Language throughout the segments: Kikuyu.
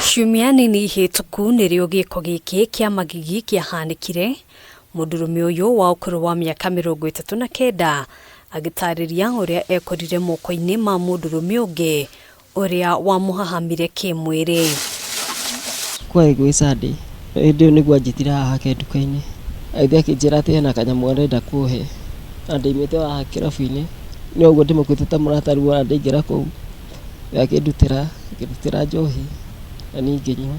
Ciumia nini hĩtũku nĩrĩo gĩko gĩkĩ kĩa magigi kĩahanĩkire, mũndũrũme ũyũ wa ũkũrũ wa mĩaka 39 agĩtarĩria ũrĩa ekorire moko-inĩ ma mũndũrũme ũngĩ ũrĩa wamũhahamire kĩmwĩrĩ. Kwarĩ gwĩ Sunday, hĩndĩ ĩyo nĩguo anjĩtire haha hake nduka-inĩ, agĩthiĩ akĩnjĩra atĩ hena kanyamũ arenda kũhe, na ndaumĩte haha kĩrabu-inĩ, no ũguo ndĩmũkuĩte ta mũrata rĩu ona ndaingĩra kũu, akĩndutĩra, akĩndutĩra njohi na niĩ ngĩnyua.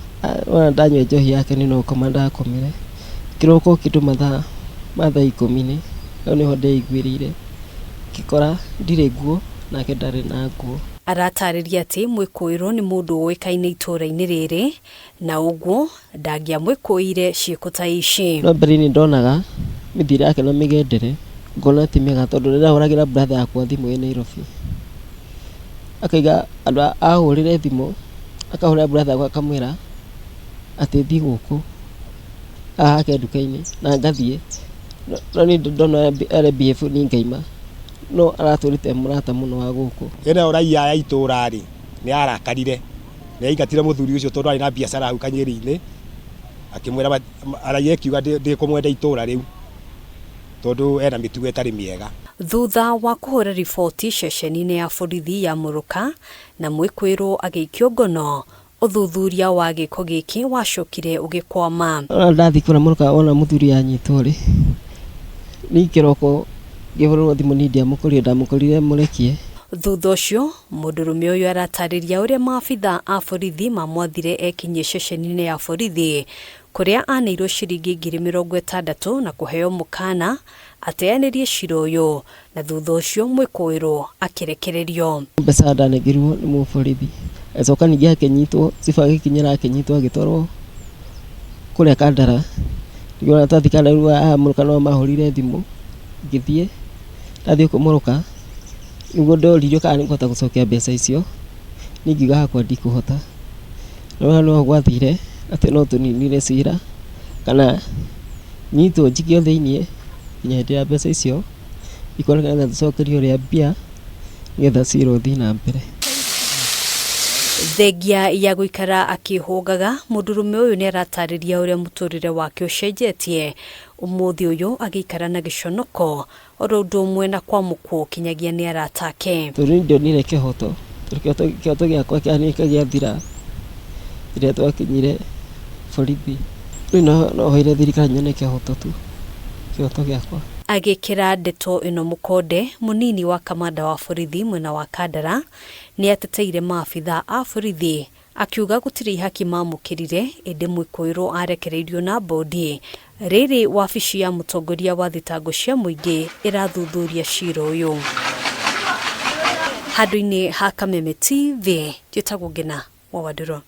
Wona ndanyua njohi yake niĩ no gũkoma ndakomire, kĩroko kĩndũ mathaa ma thaa ikũmi hau nĩho ndeiguĩrĩire, ngĩkora ndirĩ nguo nake ndarĩ na nguo. Aratarĩria atĩ mwĩkũĩrwo nĩ mũndũ ũĩkaine itũũra-inĩ rĩrĩ na ũguo ndangĩamwĩkũĩire ciĩko ta ici. No mbere-inĩ ndonaga mĩthiĩre yake na mĩgendere ngona ti mĩega tondũ rĩrĩa ahũragĩra brother yakwa thimũ ĩ Nairobi, akaiga andũ ahũrĩre thimũ, akahũrĩra brother yakwa akamwĩra atĩ thiĩ gũkũ haha hake nduka-inĩ na ngathiĩ, no niĩ ndona ũrĩa behave niĩ ngaima, no aratũrĩte mũrata mũno wa gũkũ. Ĩno raia ya itũra rĩ, nĩ yarakarire, nĩ yaingatire mũthuri ũcio tondũ arĩ na biacara hau Kanyeri-inĩ, akĩmwĩra raia ĩkiuga ndĩkũmwenda itũra rĩu tondũ ena mĩtugo ĩtarĩ mĩega. Thutha wa kũhũra riboti ceceni-inĩ ya borithi ya Mũrũka na mwĩkũĩrwo agĩikio ngono, ũthuthuria wa gĩko gĩkĩ wacokire ũgĩkwama. Ona ndathiĩ kũrĩa Mũrũka wona mũthuri anyitwo rĩ, niĩ kĩroko ngĩhũrĩrwo thimũ niĩ ndiamũkorire, ndamũkorire mũrekie. Thutha ũcio mũndũrũme ũyũ aratarĩria ũrĩa maabitha a borithi mamwathire ekinyie ceceni-inĩ ya borithi kũrĩa aneirwo ciringi 60,000 na kũheo mũkana ateanĩrie cira ũyũ, na thutha ũcio mwĩkũĩrwo akĩrekererio. Mbeca ndanengerirwo nĩ mũborithi, agĩcoka ningĩ akĩnyitwo, cibũ agĩkinyĩra akĩnyitwo agĩtwarwo kũrĩa Kandara, nĩguo ona twathiĩ Kandara rĩu aya Mũrũka no mahũrire thimũ, ngĩthiĩ, ndathiĩ gũkũ Mũrũka, nĩguo ndoririo kana nĩngũhota gũcokia mbeca icio, niĩ ngiuga hakwa ndikũhota, no no gwathire atĩ no tũninire cira, kana nyitwo njikio thĩiniĩ nginya hĩndĩ ĩrĩa mbeca icio ikuonekana na tũcokerio ũrĩa mbia nĩgetha cira ũthiĩ na mbere. Thengia ya gũikara akĩhũgaga, mũndũrũme ũyũ nĩ aratarĩria ũrĩa mũtũrĩre wake ũcenjetie, ũmũthĩ ũyũ agĩikara na gĩconoko oro ũndũ ũmwe na kwamũkwo kinyagia nĩ arata ake. Tondũ niĩ ndionire kĩhoto, tondũ kĩhoto gĩakwa kĩanĩka gĩathira rĩrĩa twakinyire borithi. Rĩu no hoire thirikari nyone kĩhoto tu, kĩhoto gĩakwa. Agĩkĩra ndeto ĩno mũkonde, mũnini wa kamanda wa borithi mwena wa Kandara nĩ ateteire maabitha a borithi akiuga gũtirĩ ihaki mamũkĩrire ĩndĩ mwĩkũĩrwo arekereirio na bodi. Rĩrĩ wabici ya mũtongoria wa thitango cia mũingĩ ĩrathuthuria cira ũyũ. Handũ-inĩ ha Kameme TV, njĩtagwo Ngina wa Wandũrũ.